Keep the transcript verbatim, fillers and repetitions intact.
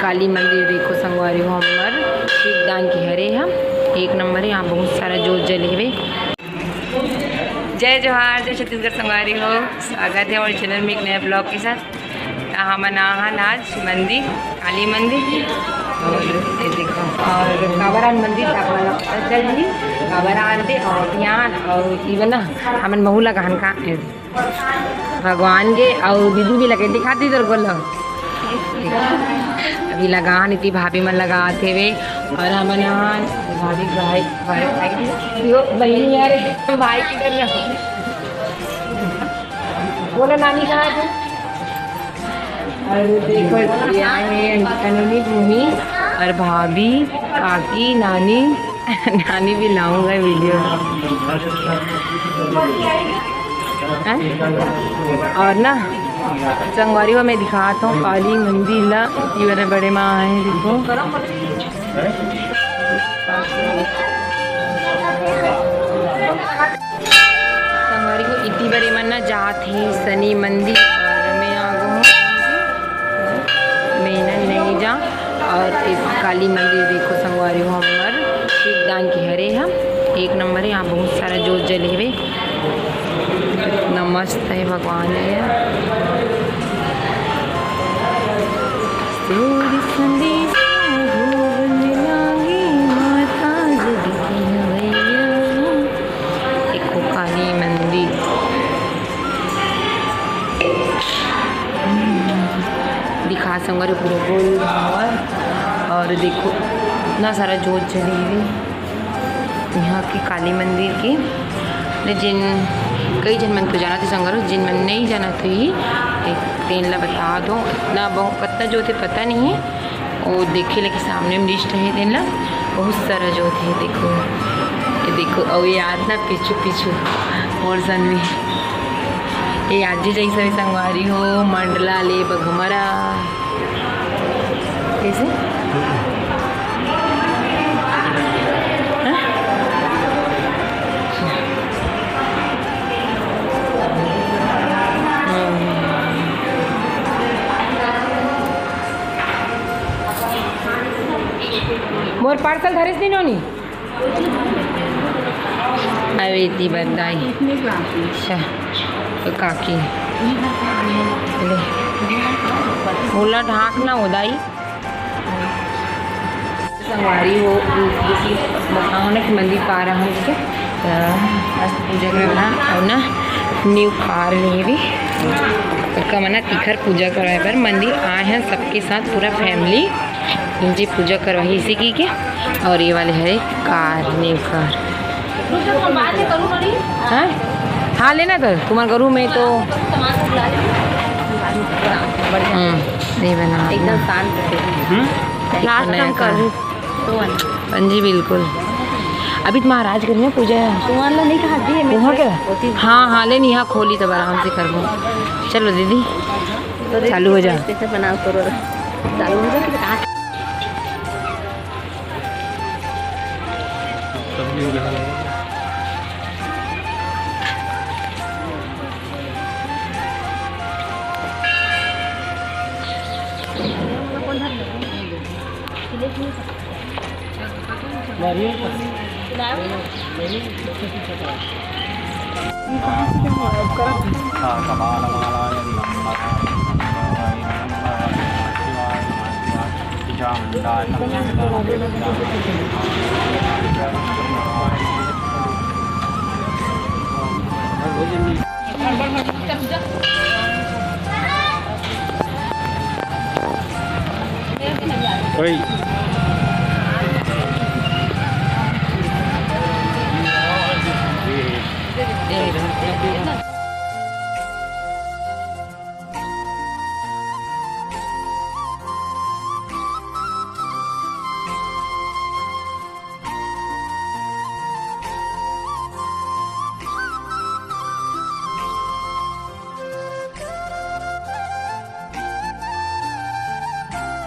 काली मंदिर देखो संगवारी हो, हमर ठीक दान के हरे ह, एक नंबर हे। यहाँ बहुत सारा जोत जले हवे। जय जोहार, जय छत्तीसगढ़ संगवारी हो, स्वागत हे हमर चैनल में एक नया ब्लॉग के साथ। त हमन आहन आज मंदिर, काली मंदिर, और ये देखो, और काबर आन मंदिर, त आप मन ला पता चल ही, काबर आन ते, और यहाँ, और ये ना, हमन महू ला गहन का भगवान के, अउ दीदी भी लगे दिखा दी तोर गोल। अभी लगा नीति भाभी मन लगा थे वे, और हमन यहाँ भाभी भाई, भाई, भाई, यो बहिनी यार, भाई की कर रहा। बोलो नानी कहाँ है तू? और देखो ये आए हैं अनूनी, भूमि और भाभी, काकी, नानी। नानी भी लाऊंगा वीडियो। हैं? और ना संगवारी हो, मैं दिखात हूँ काली मंदिर ला, ये वाला बड़े माँ है, देखो। संगवारी हो, इतनी बार एमन ना जात ही शनि मंदिर और मैं आ गो हूँ। मैं ना नहीं जा। और एक काली मंदिर देखो संगवारी हो, हमर ठीक दान के हरे ह, एक नंबर हे। यहाँ बहुत सारा जोत जले हवे, इतना मस्त हे भगवान हे यार। सूर्य संदेश भोग मिलांगी माता जग की नवैया। देखो काली मंदिर। दिखा संगवारी पूरा गोल घूमत। और देखो इतना सारा जोत जले हवे यहाँ के काली मंदिर के। ले जिन कई झन मन तो जानत हे संगवारी, जिन मन नहीं जानत होही, ते-, तेन ला बता दो। इतना बहु-, कतना जोत हे पता नहीं हे, वो देखे लगे सामने में लिस्ट हे तेन ला, बहुत सारा जोत हे। देखो, ये देखो, अउ ये आत ना पीछू पीछू मोर सन में। ये आजी जैसा भी संगवारी हो, मंडला ले बघमरा। कैसे? हाँ? हम्म। मोर पार्सल धरिस नी नोनी? अबे इतनी बंदाई। अच्छा, तो काकी। ले। मोला ढाक ना उदाई। संगवारी हो, बताओ ना कि मंदिर का आ रहा हम, ठीक है? तो मस्त पूजा करना और ना न्यू कार ले भी। तो कमना तिखर पूजा करवाए बर मंदिर आए हैं सबके साथ, पूरा फैमिली। इनसे पूजा करवाही इसी की के। और ये वाले है कार, न्यू कार। हाँ? हाँ, लेना तो तुम्हारे घरों में तो। हम्म, नहीं बना। एकदम शांत रहे। लास्ट टाइम करूँ। हाँ जी, बिल्कुल। अभी तो महाराज घर में पूजा है। तुम्हारा नहीं कहा जी, मैं वहाँ क्या? हाँ, हाँ, ले नहीं, यहाँ खोली तब आराम से करबो। चलो दीदी, तो दीदी, चालू हो जा। कैसे बनाओ करो? चालू हो जा, फिर कहाँ? ओए,